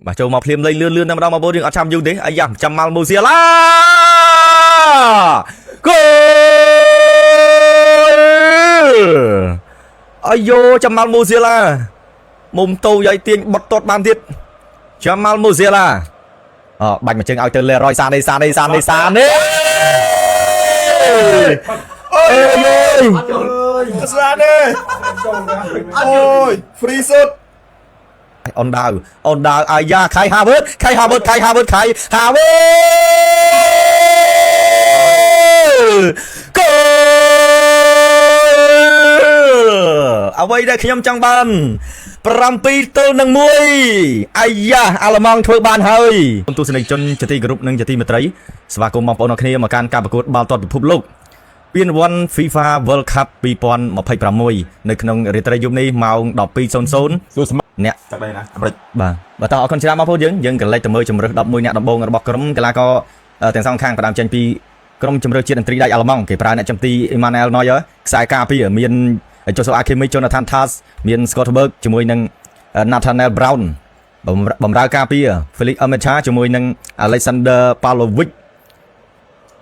បាទចូលមកភ្លាមលេងលឿនលឿនតែម្ដងបងប្អូនយើងអត់ចាំយូរទេអាយ៉ាចាំម៉ាល់មូសៀឡាគោលអាយ៉ូចាំម៉ាល់មូសៀឡាមុំតូយាយទាញបត់ទាត់បានទៀតចាំម៉ាល់មូសៀឡាអបាញ់មួយជើងឲ្យទៅលេរយសានេះសានេះសានេះសានេះអើយ ស្រាទេអូយ free សុត អូនដាវអូនដាវអាយ៉ាខៃហាវើតខៃហាវើតខៃហាវើតខៃហាវើតគោលអ្វីដែលខ្ញុំចង់បាន7-1អាយ៉ាអាល្លឺម៉ង់ធ្វើបានហើយទស្សនិកជនជាទីគោរពនិងជាទីមេត្រីស្វាគមន៍បងប្អូនអរគ្នាមកកាន់ការប្រកួតបាល់ទាត់ពិភពលោកពានរង្វាន់ FIFA World Cup 2026នៅក្នុងរាត្រីយប់នេះម៉ោង12:00 សួស្តី អ្នក ទឹកដីណាអាមេរិក បាទបាទតោះអរគុណច្រើនបងប្អូនយើងយើងក៏លេចទៅមើលជំរើស11អ្នកដំបូងរបស់ក្រុមកីឡាករទាំងសងខាងផ្ដើមចេញពីក្រុមជំរើសជាតិអន្ត្រីដាច់អាល្លឺម៉ង់គេប្រើអ្នកចំទី Emmanuel Neuer ខ្សែការពារមាន Joshua Kimmich Jonathan Tah មាន Scott Berg ជាមួយនឹង Nathaniel Brown បំរើការពារ Felix Amecha ជាមួយនឹង Alexander Pavlovic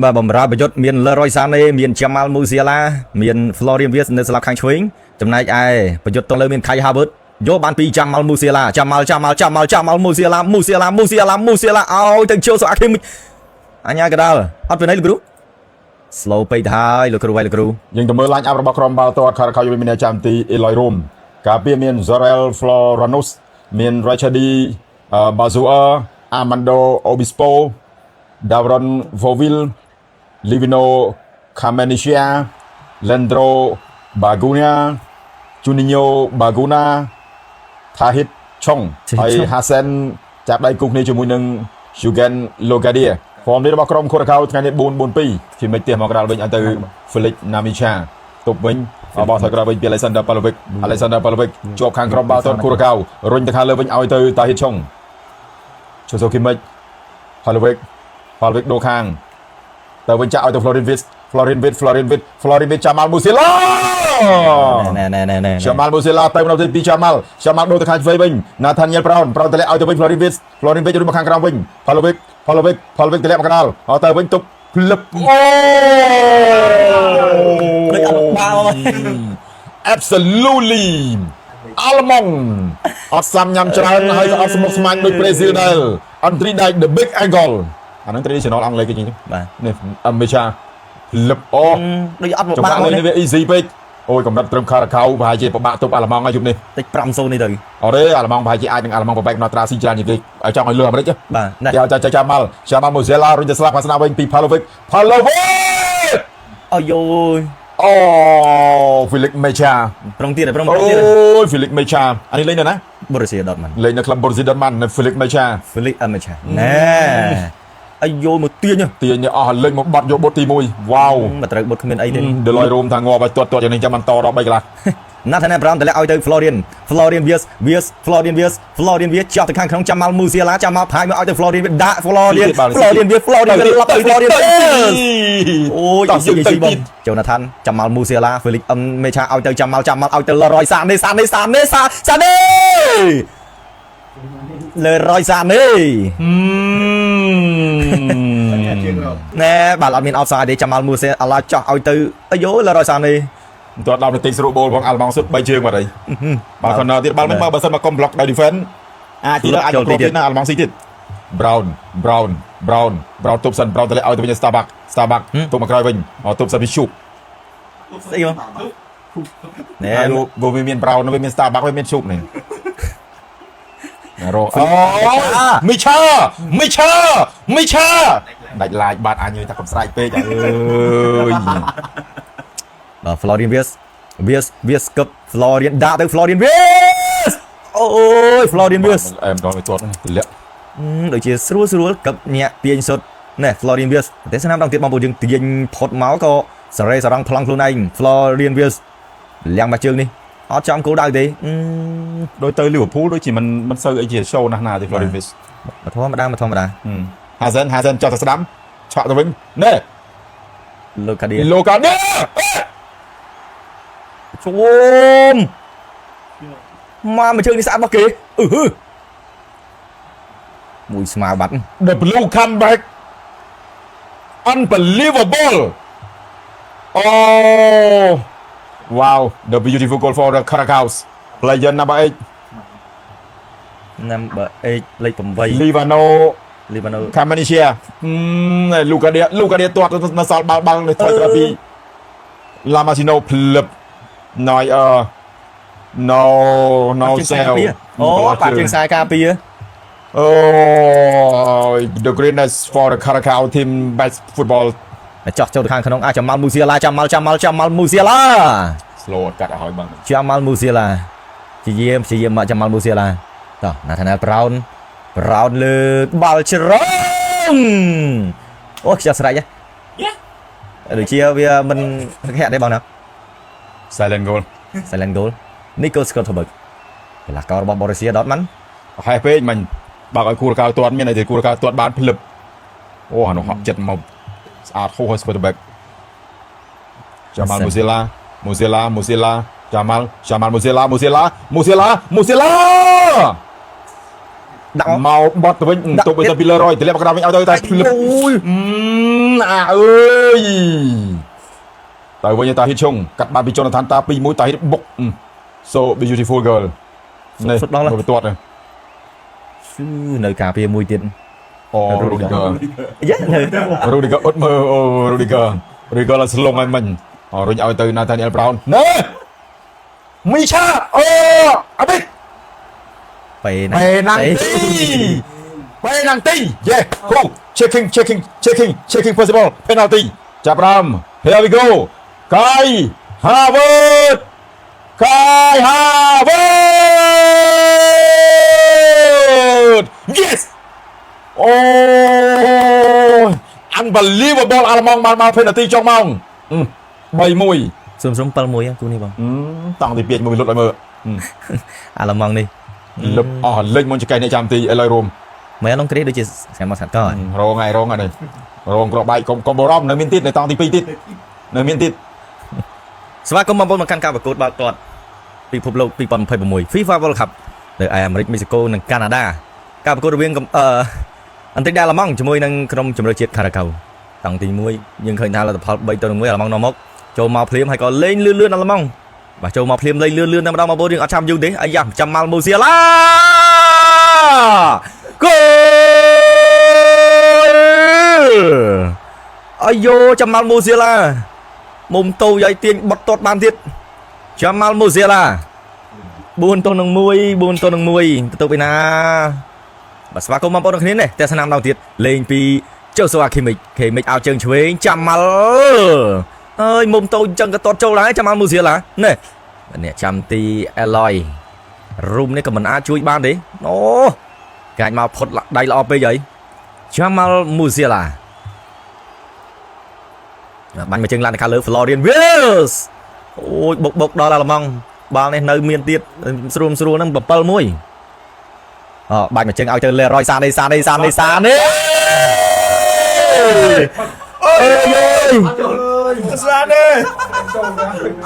បាទបំរើប្រយុទ្ធមាន Leroy Sané មាន Jamal Musiala មាន Florian Wirtz នៅស្លាប់ខាងឆ្វេងចំណែកឯប្រយុទ្ធទៅលើមាន Kai Havertz យកបានពី Jamal Musiala Jamal Jamal Jamal Jamal Musiala Musiala Musiala Musiala ឲ្យទៅចូលសុអាគីមអញ្ញាកដាលអត់ពីណីលោកគ្រូ slow ពេកទៅហើយលោកគ្រូហើយលោកគ្រូ យើងទៅមើល line up របស់ក្រុមបាល់ទាត់ខារ៉ាខៅយូមីនាចាំទី Eloy Room ការពារមាន Zorel Floranus មាន Richardi Bazoer Armando Obispo Davron Vovil Livino Kamenisia Lendro Bagunia Juninho Baguna Tahit Chong ហើយ Hasen ចាប់ដៃគូគ្នាជាមួយនឹង Jugen Logadia ហ្វមនេះរបស់ក្រុមខូរ៉ាខៅថ្ងៃនេះ4-4-2ធីមផ្ទះមកកណ្ដាលវិញឲ្យទៅ Felix Namicha ទប់វិញបោះថយក្រោយវិញពី Alexander Pavlovic Alexander Pavlovic ជាប់ខាងក្រុមបាល់ទាត់ខូរ៉ាខៅរុញទៅខាងលើវិញឲ្យទៅ Tahit Chong ជូសូគីមិច Pavlovic Pavlovic ដូរខាងទៅវិញចាក់ឲ្យទៅ Florian Wirtz Florian Wirtz Florian Wirtz Florian Wirtz ចាំល់ Musiala ណែណែណែណែ ចាម៉ាល់មូសេឡាទៅម្ដងទៀតពីចាម៉ាល់ចាម៉ាល់ដូរទៅខាងឆ្វេងវិញណាថាញ៉ែលប្រោនប្រោនតម្លាក់ឲ្យទៅវិញ Florian Wirtz Florian Wirtz រុញមកខាងក្រោមវិញ Pavlovic Pavlovic Pavlovic តម្លាក់មកកណ្ដាលអត់ទៅវិញទប់ផ្លឹបអូ ដូចអត់បាល់មក Absolutely អាល្លឺម៉ង់អត់សាំញ៉ាំច្រើនហើយក៏អត់ស្មុគស្មាញដូចប្រេស៊ីលដែរអន្ត្រីដៃ The Big Angle អាហ្នឹង traditional អង់គ្លេសគេជាង បាទ នេះអមេឆាផ្លឹបអូ ដូចអត់ ចំ បាល់ ណាក់លេងនេះវា easy ពេកអូយកម្រិតត្រឹមខារ៉ាខៅប្រហែលជាពិបាកទប់អាល្លឺម៉ង់ហើយយប់នេះ តិច5-0នេះទៅ អរេអាល្លឺម៉ង់ប្រហែលជាអាចនឹងអាល្លឺម៉ង់ប្របែកណត្រាស៊ីច្រើនជាងគេឲ្យចង់ឲ្យលឿអាមេរិក បាទណែ គេឲ្យចាចាម៉ាល់ចាម៉ាល់មូសេឡារុញទៅស្លាប់ខាងស្នាវិញពី Pavlovic Pavlovic អាយយ អូ Felix Mecha ប្រុងទៀតប្រុង អូ ទៀត យ Felix Mecha អានេះលេងនៅណា បូរុស្ស៊ីដតមិន លេងនៅក្លឹប Borussia Dortmund នៅ Felix Mecha Felix Amecha ណែអាយយមកទាញ ទាញអស់លេងមកបាត់យកបុតទី1វ៉ាវ មកត្រូវបុតគ្មានអីទេ Deloitte Room ថាងាប់ឲ្យទាត់ទាត់យ៉ាងនេះចាំបន្តដល់3កន្លះ Nathaniel Brown តម្លាក់ឲ្យទៅ Florian Florian Wirtz Wirtz Florian Wirtz Florian Wirtz ចោះទៅខាងក្នុងចាំមក Musiala ចាំមកផាយមកឲ្យទៅ Florian Wirtz ដាក់ Florian Florian Wirtz Florian Wirtz ឡប់ទៅ Florian Wirtz អូយ តោះ ស៊ី យើងទៅ ស៊ីបង ទៀត Jonathan ចាំមក Musiala Felix M មេឆាឲ្យទៅចាំមកចាំមកឲ្យទៅ Leroy Sané Sané Sané Sané Leroy Sané ណែបាទអត់មាន offside ទេចាំមក Musiala ចោះឲ្យទៅអាយ Leroy Sané មិនទាន់10នាទីស្រួលបូលផងអាល្លឺម៉ង់សុទ្ធ3ជើងបាត់ហើយបាល់ corner ទៀតបាល់មិនបើសិនមកកុំ block ដោយ defense អាចទៀតអាចគ្រាប់ទៀតណាអាល្លឺម៉ង់ស៊ីទៀត Brown Brown Brown Brown ទប់សិន Brown ទៅឲ្យទៅវិញ Starbucks Starbucks ទប់មកក្រោយវិញទប់សិនពីឈូក ស្អីមកណែ ណែលោកវាមាន Brown វាមាន Starbucks វាមានឈូកនេះរអូមីឆាមីឆាមីឆាដាច់ឡាយបាត់អញថាកំស្រែកពេកអើយ បាទ Florian Wirtz Wirtz Wirtz កឹប Florian ដាក់ទៅ Florian Wirtz អូយ Florian Wirtz អែមដល់វាទាត់ទម្លាក់ ដូចជាស្រួលស្រួលកឹបញាក់ទាញសុទ្ធណែ Florian Wirtz តែស្នាមដងទៀតបងប្អូនយើងទាញផុតមកក៏សរេសរងប្លង់ខ្លួនឯង Florian Wirtz លៀងមកជើងនេះអត់ចំគោលដៅទេ ដូចទៅ Liverpool ដូចជាមិនមិនសូវអីជា show ណាស់ណាទេ Florian Wirtz មកធម្មតាមកធម្មតា ហាសិនហាសិនចោះទៅស្ដាំឆក់ទៅវិញណែ លោកកាឌី លូកាឌី ជុំមកមកជើងនេះស្អាតមកគេអឺហឺ មួយស្មើបាត់ The blue comeback unbelievable oh wow the beautiful goal for the Caracas player number 8 number 8លេខ8 Livano Livano Kamanichia លូកាឌៀលូកាឌៀទាត់នៅសល់បាល់បាល់នៅថយក្រោយពីឡាម៉ាស៊ីណូភ្លឹបណយអឺ no no sell អូបាត់ជើងខ្សែការពារ អូ the greatness for the Caracas team best football ចោះចូលទៅខាងក្នុងអាចម៉ាល់មូសៀឡាចាំម៉ាល់ចាំម៉ាល់ចាំម៉ាល់មូសៀឡា slow កាត់ឲ្យហើយបង ចាំម៉ាល់មូសៀឡាព្យាយាមព្យាយាមមកចាំម៉ាល់មូសៀឡាតោះណាថាណែលប្រោនប្រោនលើកបាល់ជ្រុងអូខ្ជិលស្រេចហ៎ដូចជាវាមិនធាក់ទេបងណា silent goal Silent goal Nico Scottenberg កីឡាកររបស់ Borussia Dortmund ហេះពេកមិញបើកឲ្យគូរកៅទាត់មានអីទេគូរកៅទាត់បានភ្លឹបអូអានោះហក់ចិត្តមកស្អាតហូសហើយ sport back ចាម៉ាល់មូសេឡាមូសេឡាមូសេឡាចាម៉ាល់ចាម៉ាល់មូសេឡាមូសេឡាមូសេឡាមូសេឡា ដាក់ មកបត់ទៅវិញទប់ទៅពីលើរយទម្លាក់មកក្រៅវិញឲ្យទៅតែភ្លឹប អូយ អាអើយទៅវិញតាហ៊ីតឈុងកាត់បានពីចនឋានតា2-1តាហ៊ីតបុក so beautiful girl នេះមកទាត់នេះ ស៊ឺនៅការពារមួយទៀត អូរូឌីហ្គើ យ៉ានៅ រូឌីហ្គើអត់មើលអូរូឌីហ្គើរូឌីហ្គើឡាស្លងឲ្យមិញអូរុញឲ្យទៅណាតានីអែលប្រោនណែមីឆាអូអាបិត ពេល បេណាំងទីបេណាំងទីយេគូ checking checking checking checking possible penalty ចាប់ផ្ដើម here we go កៃ Harvard កៃ Harvard yes អូ unbelievable អាល្លឺម៉ង់បានមក penalty ចុងម៉ោង3-1 សុំសុំ7-1គូនេះបង តង់ទី2មួយលុតឲ្យមើល អាល្លឺម៉ង់នេះ លឹបអស់លេចមុនចកេះអ្នកចាំទីឥឡូវរួម មែនឡុងគ្រីដូចជាស្ងាត់មកស្ងាត់ករ ងហើយរងហើយនេះរងក្របបែកកុំកុំបារម្ភនៅមានទៀតនៅតង់ទី2ទៀតនៅមានទៀត ស្វាគមន៍បងប្អូនមកកាន់ការប្រកួតបាល់ទាត់ពិភពលោក2026 FIFA World Cup នៅឯអាមេរិកមេស៊ីកូនិងកាណាដាការប្រកួតរវាងអឺអន្តរជាតិអាល្លឺម៉ង់ជាមួយនឹងក្រុមជម្រើសជាតិខារ៉ាកៅតាំងទី1យើងឃើញថាលទ្ធផល3-1អាល្លឺម៉ង់នាំមកចូលមកភ្លាមហើយក៏លេងលឿនលឿនអាល្លឺម៉ង់បាទចូលមកភ្លាមលេងលឿនលឿនតែម្ដងបងប្អូនយើងអត់ចាំយូរទេអាយ៉ាចាំម៉ាល់មូសៀឡាគោលអាយ៉ូចាំម៉ាល់មូសៀឡាមុំតូចឲ្យទាញបត់ទាត់បានទៀតចាំម៉ាល់មូសៀឡា4ទល់នឹង1 4ទល់នឹង1ទៅទៅពីណាបាទស្វាគមន៍បងប្អូនទាំងគ្នានេះទស្សនាម្ដងទៀតលេងពីជូស៊ូអាឃីមិចឃីមិចឲ្យជើងឆ្វេងចាំម៉ាល់អើយមុំតូចអញ្ចឹងក៏ទាត់ចូលដែរចាំម៉ាល់មូសៀឡានេះអ្នកចាំទីអេឡយរុំនេះក៏មិនអាចជួយបានទេអូកាច់មកផុតដៃល្អពេកហើយចាំម៉ាល់មូសៀឡាបាញ់មកជើងឡានទៅខាងលើ Florian Wirtz អូយបុកបុកដល់អាល្លឺម៉ង់បាល់នេះនៅមានទៀតស្រួលស្រួលហ្នឹង7-1អូបាញ់មកជើងឲ្យទៅ Leroy Sané Sané Sané Sané អើយ ស្អាតទេ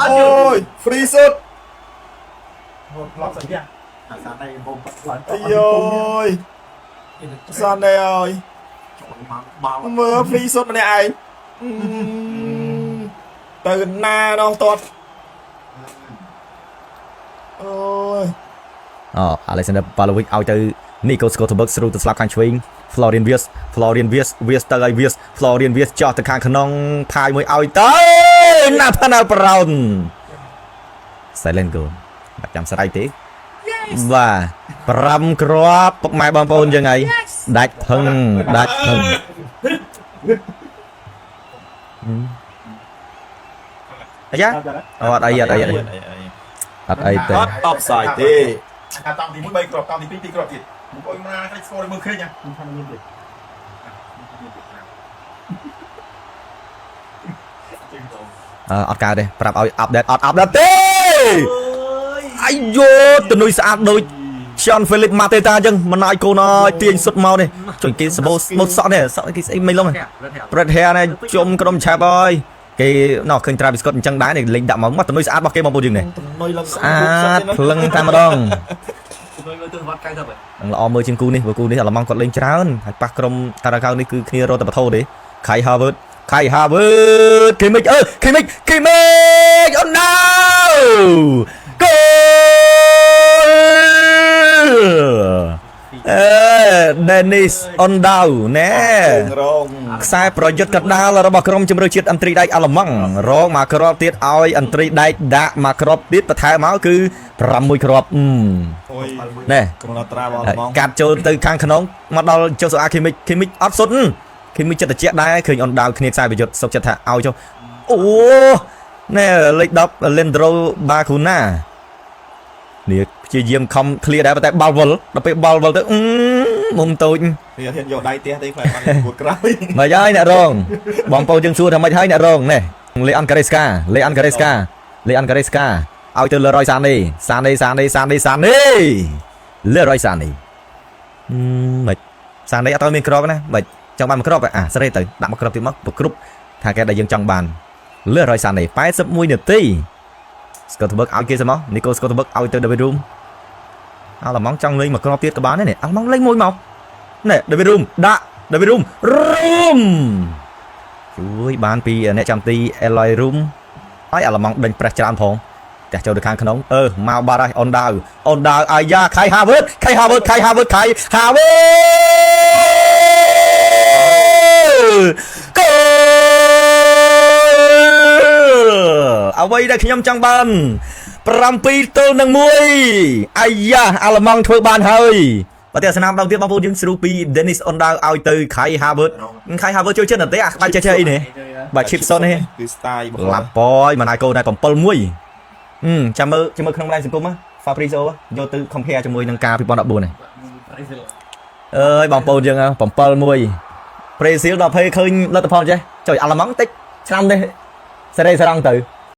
អូយ free សុត ផ្លោះស្អីអាសានេះបងឡើង អាយយសាននេះអើយ ចូលមកបាល់ មើល free សុតម្នាក់ឯងទៅណាដល់តតអូយ អូ Alexander Pavlovich ឲ្យទៅ Nico Scottenberg ស្រួលទៅស្លាប់ខាងឆ្វេង Florian Wirtz Florian Wirtz Wirtz ទៅឲ្យ Wirtz Florian Wirtz ចោះទៅខាងក្នុងផាយមួយឲ្យទៅ Nathaniel Brown Silent goal បាត់ចាំស្រ័យទេបាទ5គ្រាប់ពុកម៉ែបងប្អូនយើងហើយដាច់ផឹងដាច់ផឹងអាយ៉ាអត់អីអត់អីអត់អីអត់អីទេ អត់តបសាយទេ អាតង់ទី1 3គ្រាប់តង់ទី2 2គ្រាប់ទៀតបងប្អូនមកណាស្គរមើលឃើញណា ខ្ញុំថាមានទេ អត់កើតទេប្រាប់ឲ្យអាប់ដេតអត់អាប់ដេតទេអាយយោទំនុយស្អាតដូច Jean Philip Mateta អញ្ចឹងមិនឲ្យកូនអើយទាញសុតមកនេះជួយគេសបោសបោសក់នេះសក់គេស្អីមិនឡង Brett Hair នេះជុំក្រុមឆាប់អើយគេណោះឃើញ Travis Scott អញ្ចឹងដែរនេះលេងដាក់មកមកទំនុយស្អាតរបស់គេបងប្អូនយើងនេះ ទំនុយឡើង ស្អាតភ្លឹងតែម្ដង មើលទៅវត្ត90ហើយ នឹងល្អមើលជាងគូនេះព្រោះគូនេះអាល្លឺម៉ង់គាត់លេងច្រើនហើយប៉ះក្រុមការ៉ាកៅនេះគឺគ្នារត់តែបថោទេខៃហាវើតខៃហាវើតគីមិចអឺគីមិចគីមិចអូណៅគោលអេដេនីសអុនដៅណែ រង ខ្សែប្រយុទ្ធកណ្ដាលរបស់ក្រុមជម្រើសជាតិអន្ត្រីដែកអាល្លឺម៉ង់រងមកគ្រាប់ទៀតឲ្យអន្ត្រីដែកដាក់មកគ្រាប់ទៀតបន្ថែមមកគឺ6គ្រាប់អឺ អូយ ណែ កំណត់ត្រារបស់ហ្មង កាត់ចូលទៅខាងក្នុងមកដល់ចុះសូអាគីមិចគីមិចអត់សុទ្ធគីមិចចិត្តតិចដែរឃើញអនដាវគ្នាខ្សែប្រយុទ្ធសុកចិត្តថាឲ្យចុះអូណែលេខ10 Lendro Bacuna នេះព្យាយាមខំឃ្លាដែរប៉ុន្តែបាល់វិលដល់ពេលបាល់វិលទៅអឺមុំតូច វាហ៊ានយកដៃផ្ទះទេខ្លាចបានគួតក្រោយ មកហើយអ្នករងបងប្អូនយើងសួរថាម៉េចហើយអ្នករងនេះលេអនការ៉េស្កាលេអនការ៉េស្កាលេអនការ៉េស្កាឲ្យទៅលើរយសានីសានីសានីសានីសានីលើរយសានីមិនសានីអត់ឲ្យមានក្របណាមិនចង់បានមួយក្របអាស្រេទៅដាក់មួយក្របទៀតមកប្រគ្រប់ថាគេដែលយើងចង់បានលើរយសានី81នាទីស្កូតបឺកឲ្យគេសិនមកនីកូស្កូតបឺកឲ្យទៅដាវីតរូមអាឡម៉ង់ចង់លេងមួយក្របទៀតក៏បានដែរនេះអាឡម៉ង់លេងមួយមកនេះដាវីតរូមដាក់ ដាវីតរូមរូមជួយបានពីអ្នកចាំទីអេឡយរូមហើយអាឡម៉ង់ដេញប្រេះច្រើនផងផ្ទះចូលទៅខាងក្នុងអឺមកបាត់ហើយអូនដាវអូនដាវអាយ៉ាខៃហាវើតខៃហាវើតខៃហាវើតខៃហាវើតគោលអ្វីដែលខ្ញុំចង់បាន7-1អាយ៉ាអាឡម៉ង់ធ្វើបានហើយ បើទស្សនាម្ដងទៀតបងប្អូនយើងស្រូបពី Dennis Ondao ឲ្យទៅ Kai Havertz Kai Havertz ចូលចិត្តណាស់ទេអាក្បាច់ចេះចេះអីនេះបាទ Chipson នេះ គឺ style របស់ ឡាប់ប៉យមិនហើយកូនដែរ7-1អឺចាំមើលចាំមើលក្នុងបណ្ដាញសង្គម Fabrizio យកទៅ compare ជាមួយនឹងការ2014នេះអើយបងប្អូនយើង7-1 Brazil ដល់ពេលឃើញលទ្ធផលចេះចុយអាឡម៉ង់តិចឆ្នាំនេះសេរីសរងទៅ